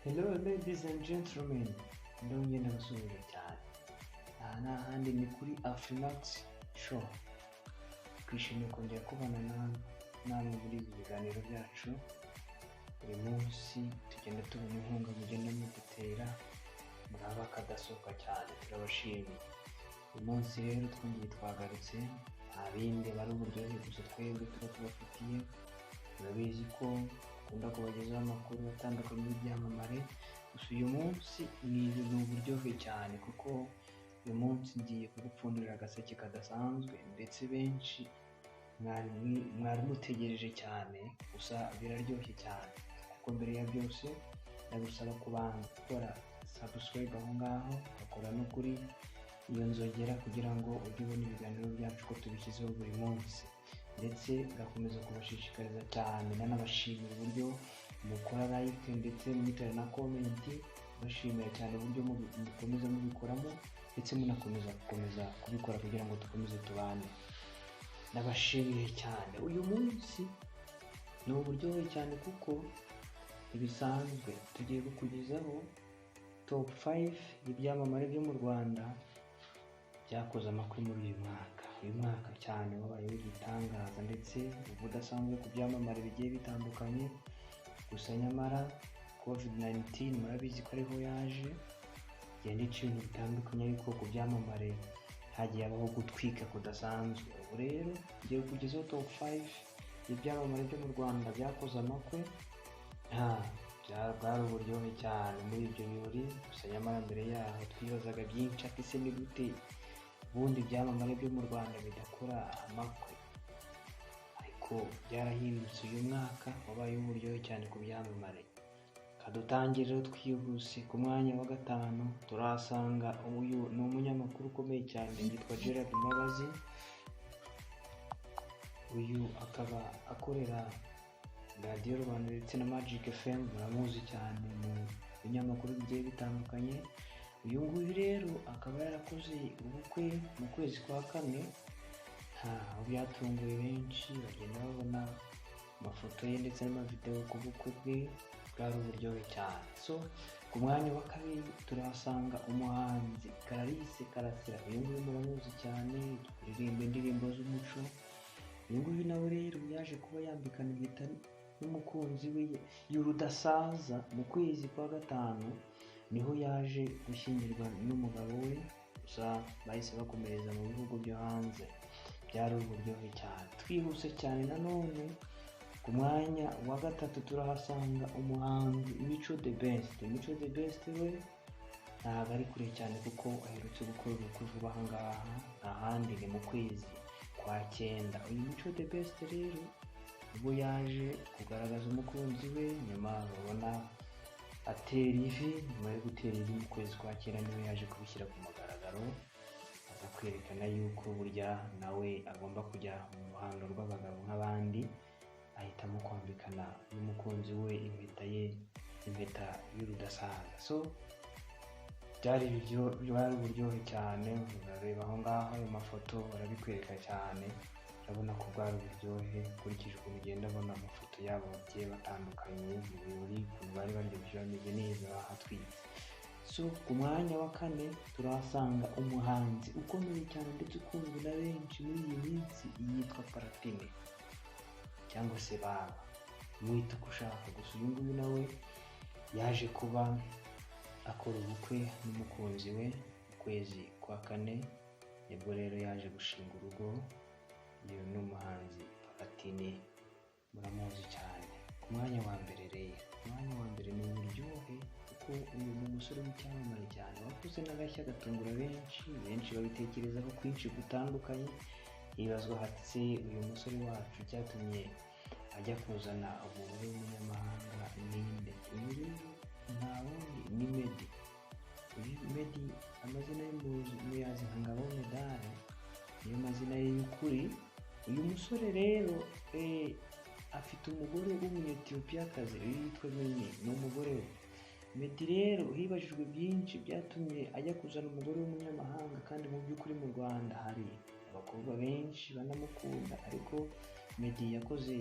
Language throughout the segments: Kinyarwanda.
Hello ladies and gentlemen, ndongeye ndabasuhuje cyane. Aha ni ahandi, ni kuri Afrimax Show. Twishimiye kongera kubana namwe muri ibi biganiro byacu. Buri munsi tugenda tubona inkunga mugenda mudutera, muraba akadasohoka cyane, turabashimiye. Uyu munsi rero twongeye twagarutse, nta bindi, bari uburyohe gusa twebwe tuba tubafitiye. Murabizi ko dukunda kubagezaho amakuru atandukanye y'ibyamamare, gusa uyu munsi ni uburyohe cyane, kuko uyu munsi ngiye kugupfundurira agaseke kadasanzwe, ndetse benshi mwari mutegereje cyane. Gusa biraryoshye cyane, ariko mbere ya byose ndagusaba kubanza gukora subscribe aho ngaho, ugakora no kuri iyo nzogera kugira ngo ujye ubona ibiganiro byacu ko tubishyizeho buri munsi. Ndetse ngakomeza kubashishikariza cyane, nanabashimira uburyo mukora like ndetse mutera na comment, bashimira cyane uburyo mukomeza mubikoramo, ndetse munakomeza gukomeza kubikora kugira ngo dukomeze tubane. Ndabashimiye cyane. Uyu munsi ni uburyohe cyane kuko ntibisanzwe, tugiye kukugezaho top 5 y'ibyamamare byo mu Rwanda byakoze amakwe muri uyu mwaka. Uyu mwaka cyane wabaye w'igitangaza ndetse ubudasanzwe ku byamamare bigiye bitandukanye. Gusa nyamara COVID-19 murabizi ko ariho yaje igenda ica ibintu bitandukanye, ariko ku byamamare hagiye habaho gutwika kudasanzwe. Ubu rero ngiye kukugezaho top 5 y'ibyamamare byo mu Rwanda byakoze amakwe. Nta bwari uburyohe cyane muri ibyo birori. Gusa nyamara mbere yaho twibazaga byinshi, ati se ni gute ubundi ibyamamare byo mu Rwanda bidakora amakwe? Ariko byarahindutse, uyu mwaka wabaye uburyohe cyane ku byamamare. Kadutangire rero twihuse, ku mwanya wa gatanu turahasanga uyu ni umunyamakuru ukomeye cyane yitwa Gerard Mbabazi. Uyu akaba akorera Radiyo Rwanda ndetse na Magic FM, muramuzi cyane mu binyamakuru bigiye bitandukanye. Uyu nguyu rero akaba yarakoze ubukwe mu kwezi kwa kane, aho byatunguye benshi, bagenda babona amafoto ye ndetse n'amavidewo ku bukwe bwe, bwari uburyohe cyane. So ku mwanya wa kabiri turahasanga umuhanzi Clarisse Karasira. Uyu nguyu muramuzi cyane, kuririmba indirimbo z'umuco. Uyu nguyu nawe rero yaje kuba yambikana impeta n'umukunzi we y'urudasaza mu kwezi kwa gatanu, niho yaje gushyingirwa n'umugabo we. Gusa bahise bakomereza mu bihugu byo hanze, byari uburyohe cyane. Twihuse cyane nanone, ku mwanya wa gatatu turahasanga umuhanzi Mico The Best. Mico The Best we ntabwo ari kure cyane, kuko aherutse gukora ubukwe vuba aha ngaha, nta handi ni mu kwezi kwa cyenda. Uyu Mico The Best rero ubwo yaje kugaragaza umukunzi we, nyuma babona atera ivi. Nyuma yo gutera ivi mu kwezi kwa cyenda, niwe yaje kubishyira ku mugaragaro, aza kwerekana yuko burya nawe agomba kujya mu ruhando rw'abagabo nk'abandi, ahitamo kwambikana n'umukunzi we impeta ye, impeta y'urudasaza. So byari uburyohe cyane. Urareba aho ngaho ayo mafoto barabikwereka cyane, urabona ko bwari uburyohe ukurikije ukuntu ugenda abona amafoto yabo bagiye batandukanye mu birori, ukuntu bari baryoshye, bameze neza, bahatwitse. So ku mwanya wa kane turahasanga umuhanzi ukomeye cyane ndetse ukunzwe na benshi muri iyi minsi, yitwa Platini cyangwa se Baba, mwita uko ushaka. Gusa uyu nguyu nawe yaje kuba akora ubukwe n'umukunzi we mu kwezi kwa kane, nibwo rero yaje gushinga urugo. Uyu ni umuhanzi Platini, muramuzi cyane. Ku mwanya wa mbere rero, umwanya wa mbere ni uburyohe, kuko uyu ni umusore w'icyamamare cyane wakoze n'agashya gatungura benshi. Benshi babitekerezaho kwinshi gutandukanye, hibazwa hati se uyu musore wacu cyatumye ajya kuzana umugore w'umunyamahanga ninde? Uyu rero nta wundi ni Meddy. Uyu Meddy amazina ye muyazi nka Ngabo Medard, niyo mazina ye y'ukuri. Uyu musore rero afite umugore w'Umunyetiyopiyakazi, uyu yitwa Mimi, ni umugore we. Meddy rero hibajijwe byinshi byatumye ajya kuzana umugore w'umunyamahanga, kandi mu by'ukuri mu Rwanda hari abakobwa benshi banamukunda, ariko Meddy yakoze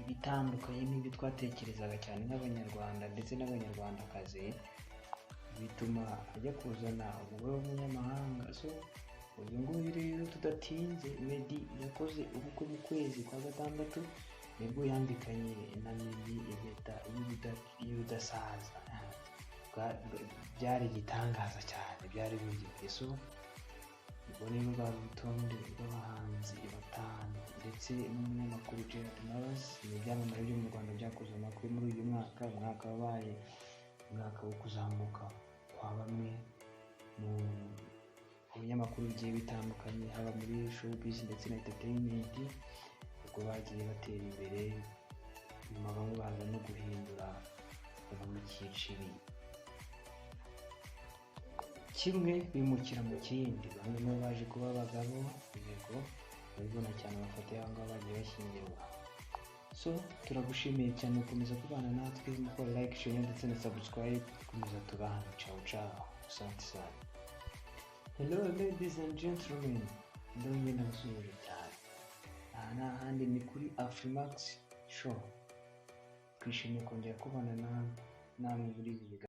ibitandukanye n'ibyo twatekerezaga cyane nk'Abanyarwanda ndetse n'Abanyarwandakazi, bituma ajya kuzana umugore w'umunyamahanga. So uyu nguyu rero, tudatinze, Meddy yakoze ubukwe mu kwezi kwa gatandatu, nibwo yambikanye na Mimi impeta y'urudasaza. Byari igitangaza cyane, byari biryoshye. So ubwo rero rwari urutonde rw'abahanzi batanu ndetse n'umunyamakuru Gerard Mbabazi, ni ibyamamare byo mu Rwanda byakoze amakuru muri uyu mwaka. Umwaka wabaye umwaka wo kuzamuka kwa bamwe mu binyamakuru bigiye bitandukanye, haba muri showbiz ndetse na entertainment. Ubwo bagiye batera imbere, nyuma bamwe baza no guhindura, bava mu cyiciro kimwe bimukira mu kindi. Bamwe nibo baje kuba abagabo, yego urabibona cyane amafoto y'aho ngaho bagiye bashyingirwa. So turagushimiye cyane gukomeza kubana natwe, mukora like, share ndetse na subscribe. Komeza tubane. Ciao ciao, asante sana. Hello ladies and gentlemen, ndongeye ndabasuhuje cyane. Aha ni ahandi, ni kuri Afrimax Show. Twishimiye kongera kubana namwe muri ibi biganiro.